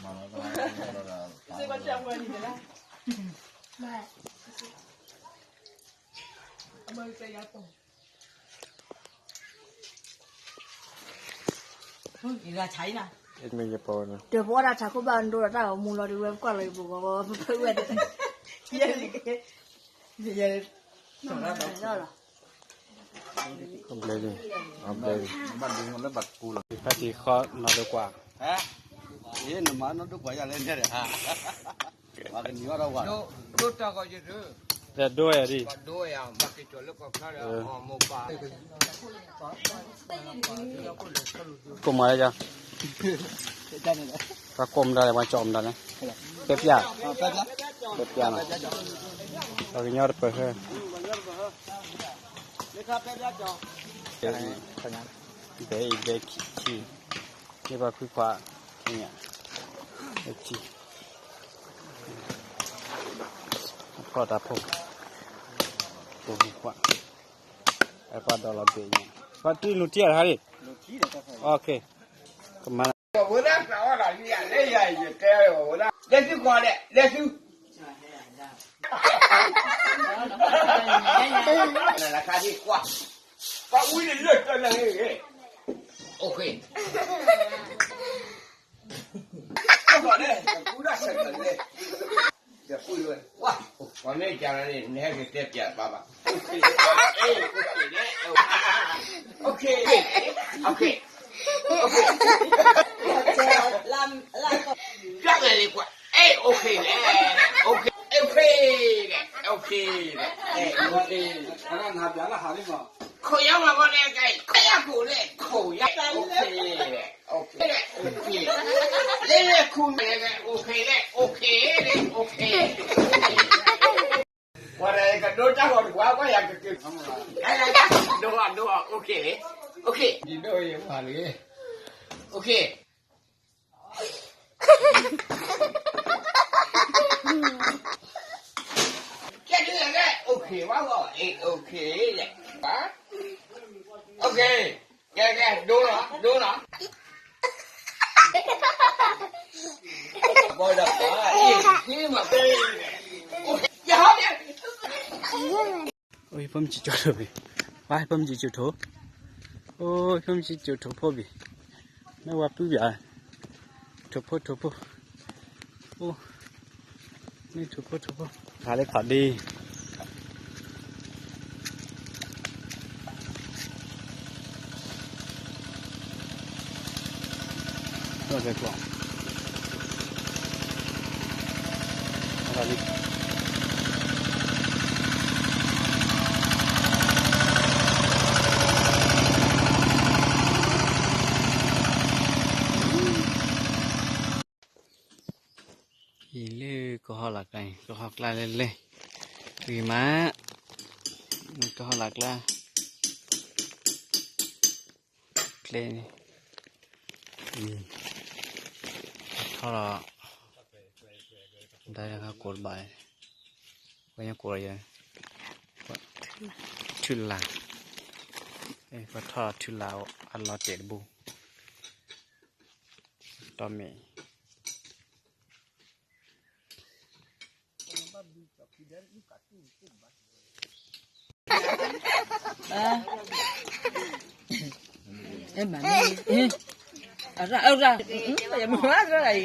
မ့ၢ်ယပီနၤ, ဒီးပအီၣ်တၢ်ဆါခိၣ်ဘၣ်ဒိဒီးတၢ်ဂီၤမူလီၤဒီး ဝဲပကွၢ်လီၤယပူၤဂီၤဂီၤ ပဝဲဒၣ်, ယဲၢ်လံ, ယဲၢ်လံ, ဘျဲလံ, ဘျဲလံ, ဖဲတံၤဃီနီၢ်ဒိကွၢ်, နမၤနီၢ်ဒိကွၢ်ယၤလဲၣ်န့ၣ်, ပှၤကနံၤအီၣ်ထီၣ်ဝဲ, ဒိတၢ်ဂီၤယၤ, ဒိဝဲယၤဒ်, ကိးမၤလၢယၤ, ပှၤကိးမတၤလဲၣ် ပှၤကၠီမတၤလဲၣ်, ပဲပျၢ်, ပဲပျၢ်နီၤ, ပှၤကညီတပၢၢ်ဟဲ, ဘဲအံၤဘဲခံ, မ့ၢ်ပှၤခွံခွါ, ဘဲခံ, ဖီၣ်တၢ်ဖိ, ပှၤခွံခွါ, ပှၤဒီးလီၤဘဲညါ, ပှၤတံၢ်လူၤထံအတဟါလံ, ကမၤ ဝဲဒၣ်ကျးအီၣ်လီၤလံယၤ လဲၤယၤယတဲဝဲဒၣ် လဲၤသုကွၢ်လဲၣ် လဲၤသု နလၢခါဒံကွၢ် ပှၤဝံၤန့ၣ်လၢတၢ်လၢဟ့ၣ်ဂ့ၤ okay ကီၢ်လဲၣ် ကူဒၣ်ဆဲးကလဲၣ် ယပုၢ်ဝဲ ဝါ ပှၤမ့ၢ်ကန့ၣ် နဟဲက့ၤတဲပျးဘၣ်ဘၣ် okay လဲၣ် okay လဲၣ် okay okay ပျးလဲၣ်ကွၢ် အေး okay လဲၣ် okay okay လဲၣ် okay လဲၣ် okay ခိၣ်ယါမၤကီၢ်လဲၣ် ခိၣ်ယါခိၣ်လဲၣ် ခိၣ်ယါ okay လဲၣ် okay လဲၣ် okay လဲၣ် okay လဲၣ် okay လဲၣ် okay ပှၤကဒိတၢ်ဂီၤတကွၢ် ကွၢ်ယၤကက့ၤ ဒိအီၤ ဒိအီၤ okay န့ၣ် okay ဒိအီၤ okay ကဲဒိလဲၣ် okay ဝဲဂီၤ okay လဲၣ် okay ကဲကဲ ဒိလီၤ ဒိလီၤ ဘီဒီးပှၤ အ့ၣ် ဟ့ၣ်မၤ okay ယဟီ အိၣ် ဖိမုၣ်ကၠံကၠိထိၣ်ဘ့ၣ်, ဝါ ဖိမုၣ်ကၠံကၠိထိၣ်, အိၣ် ဖိမုၣ်ကၠံကၠိထိၣ်ဖိဘ့ၣ်, မ့ၢ်ဝါပုၢ်ဘ့ၣ်, ထိၣ်ဖိထိၣ်ဖိ, အိၣ် မ့ၢ်ထိၣ်ဖိထိၣ်ဖိ, ခးလၢခးဒ့, ဒီးကျီ အံၤလၢကဟီၣ်လၢကျါ, ကဟီၣ်ကျါလဲလဲ, ဂ့ၤမး, ကဟီၣ်လၢကျါ ကျဲန့ၣ်, ထီၣ်လီၤ, ဒါကကိးတဘၣ်, ပှၤညါကိးလီၤယဲ, ထုလာ်, ပှၤထီၣ်လီၤထုလာ်အလီၤတဲာ်တဘိ, တီၢ်မဲ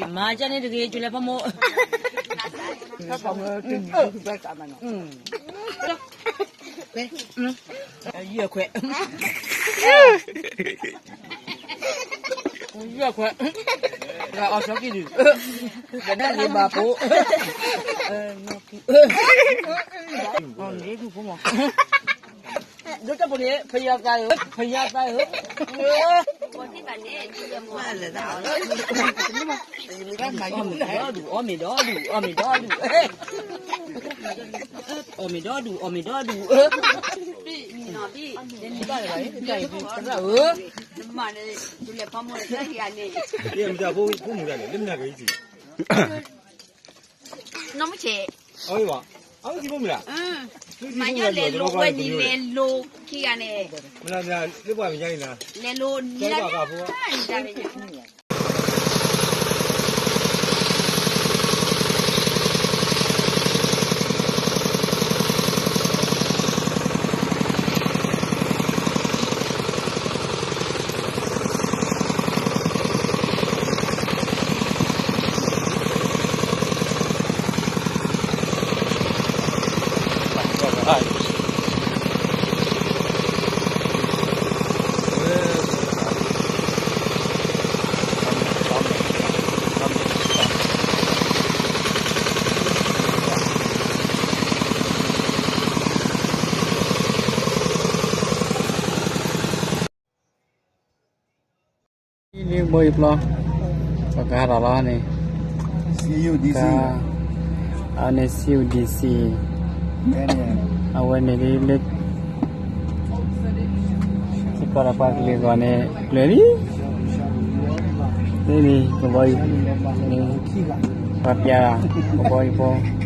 ာ် မၤကန့ၣ်တဂ့ၤ ကၠူလဲၤဖီမိၢ်, ယဲၢ်ခွဲး ယဲၢ်ခွဲး, အီၣ်စီကံဒု, ကနၣ်လံဘၣ်ဖိ, ဒိၣ်တၢ်ဖိန့ၣ် ဖယါသးဧၢ, ဖယါသးဧၢ, အီၣ်မ့ၤဒီဒူၣ် အီၣ်မ့ၤဒီဒူၣ် အီၣ်မ့ၤဒီဒူၣ်, အီၣ်မ့ၤဒီဒူၣ် အီၣ်မ့ၤဒီဒူၣ်, မ့ၢ်ဖိမုၣ်တဂၤန့ၣ် လၢမနုၤကဲအံၤ, နီၢ်မုၢ်ဆဲး, အဝဲဘၣ်, အဝဲသံဖိမုၣ်တဂၤ, မၤညါလဲၤလိၤဝဲနံၤလဲၤလိၤခံဂၤန့ၣ်, မနုၤလၢပှၤမညါအံၤနၤ, လဲၤလိၤနံၤလၢနံၤတၢ်န့ၣ် ယပျီ, ပကဟးထီၣ်လီၤန့ၣ်, အန့ၣ် စီယူၣ်ဒီစံၣ်, အဝဲန့ၣ်လၢ ထံကီၢ်ဒီးပှၤကလုာ်အဂီၢ်န့ၣ် ပျၢၤလံ, လၢန့ၣ် ကဘီယူၤ, ပှၤပျး, ကဘီယူၤဖိ